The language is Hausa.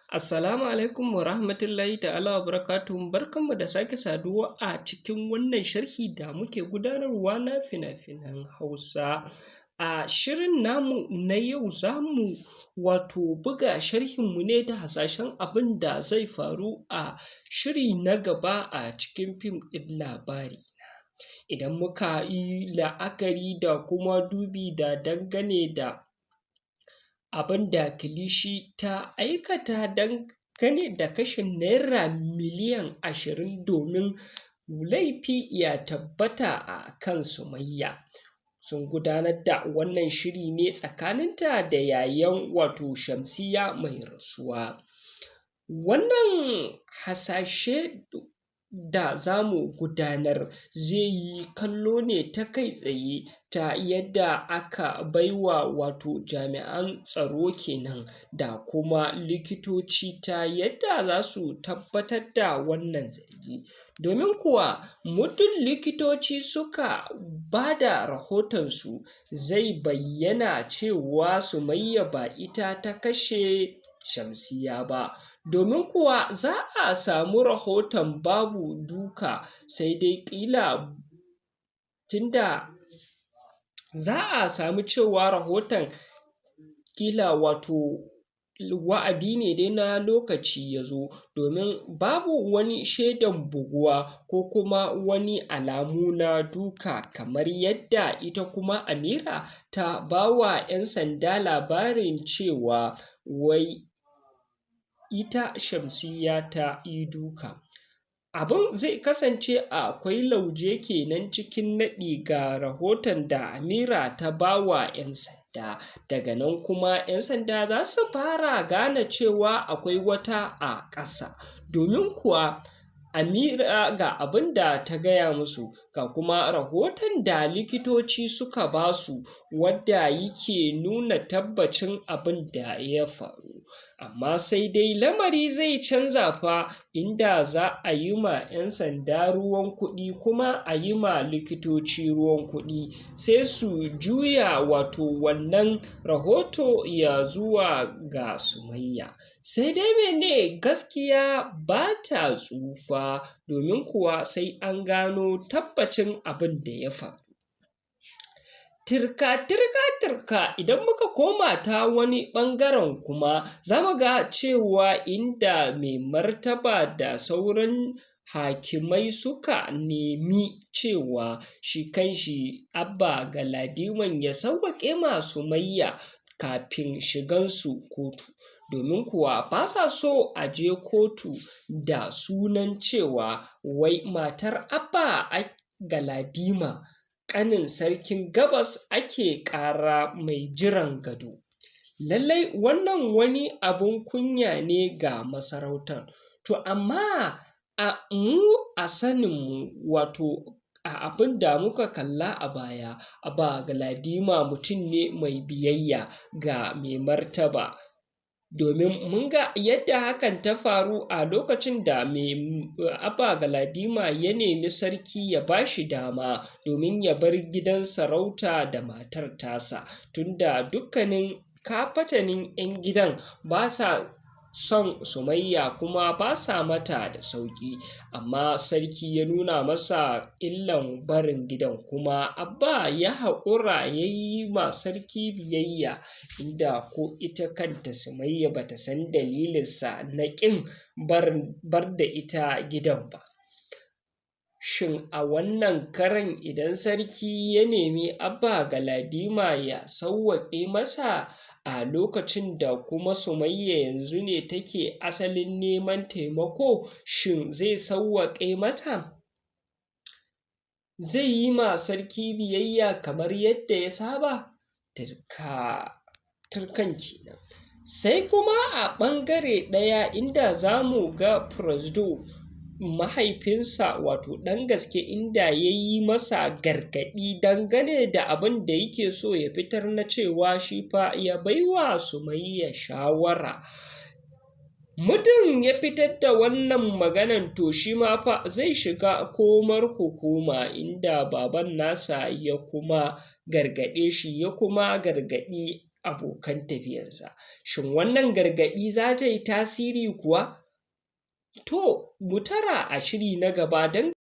Assalamu alaikum wa rahmatullahi ta'ala wa barakatuhu. Barkanmu da sake saduwa a cikin wannan sharhi da muke gudanarwa na fina-finan Hausa. A shirin namu na yau, za mu wato buga sharhinmu ne da hasashen abin da zai faru a shiri na gaba a cikin fim ɗin Labari. Idan muka yi la'akari da kuma dubi da dangane da abin da Kilishi ta aikata dangane da kashe ₦20 miliyan domin laifi ya tabbata a kan Sumayya. Sun gudanar da wannan shiri ne tsakaninta da yayan, wato Shamsiyya mai rasuwa. Wannan hasashe da za mu gudanar zai yi kallo ne ta kai tsaye ta yadda aka baiwa, wato jami'an tsaro kenan da kuma likitoci, ta yadda za su tabbatar da wannan zargi. Domin kuwa muddin likitoci suka ba da rahotonsu, zai bayyana cewa Sumayya ba ita ta kashe Shamsiyya ba, domin kuwa za a samu rahoton babu duka, sai dai ƙila tunda za a samu cewa rahoton ƙila wato wa'adi ne dai na lokaci ya zo, domin babu wani shaidan buguwa ko kuma wani alamu na duka, kamar yadda ita kuma Amira ta ba wa 'yan sanda labarin cewa wai ita Shamsiyya ta yi duka. Abin zai kasance akwai lauje kenan cikin naɗi ga rahoton da Amira ta ba wa 'yan sanda. Daga nan kuma 'yan sanda za su fara gane cewa akwai wata a ƙasa, domin kuwa Amira ga abin da ta gaya musu, ga kuma rahoton da likitoci suka ba su wadda yake nuna tabbacin abin da ya faru. Amma sai dai lamari zai canza fa, inda za a yi ma 'yan sanda ruwan kuɗi kuma a yi ma likitoci ruwan kuɗi, sai su juya wato wannan rahoto ya zuwa ga Sumayya. Sai dai mene? Gaskiya ba ta tsufa, domin kuwa sai an gano tabbacin abin da ya faru. Tirka tirka tirka. Idan muka koma ta wani ɓangaren kuma, za mu ga cewa inda mai martaba da sauran hakimai suka nemi cewa shi kanshi Abba Galadiman ya sauwaƙe ma Sumayya kafin shigansu kotu, domin kuwa ba sa so a je kotu da sunan cewa wai matar Abba Galadima, ƙanin Sarkin Gabas, ake ƙara mai jiran gado. Lallai wannan wani abun kunya ne ga masarautar. To amma a mu a saninmu, wato a abin da muka kalla a baya, Abba Galadima mutum ne mai biyayya ga mai martaba, domin mun ga yadda hakan ta faru a lokacin da mai Abba Galadima ya nemi sarki ya ba shi dama domin ya bar gidan sarauta da matar tasa, tunda dukkanin kafatanin 'yan gidan ba sa son Sumayya kuma ba sa mata da sauƙi. Amma sarki ya nuna masa illan barin gidan, kuma Abba ya haƙura ya yi ma sarki biyayya, inda ko ita kanta Sumayya bata san dalilinsa na ƙin bar da ita gidan ba. Shin a wannan karan, idan sarki ya nemi Abba Galadima ya sawwaƙe masa a lokacin da kuma Sumayya yanzu ne take asalin neman taimako, shin zai sawwaƙe mata? Zai yi ma sarki biyayya kamar yadda ya saba? Turka turkan kenan. Sai kuma a ɓangare ɗaya, inda za mu ga Presido mahaifinsa, wato ɗan gaske, inda ya yi masa gargaɗi dangane da abin da yake so ya fitar na cewa shi fa ya baiwa Sumayya shawara. Muddin ya fitar da wannan maganan, to shi ma fa zai shiga komar hukuma, inda baban nasa ya kuma gargaɗe shi, ya kuma gargaɗi abokan tafiyarsa. Shin wannan gargaɗi za ta yi tasiri kuwa? To, mu tara a shiri na gaba don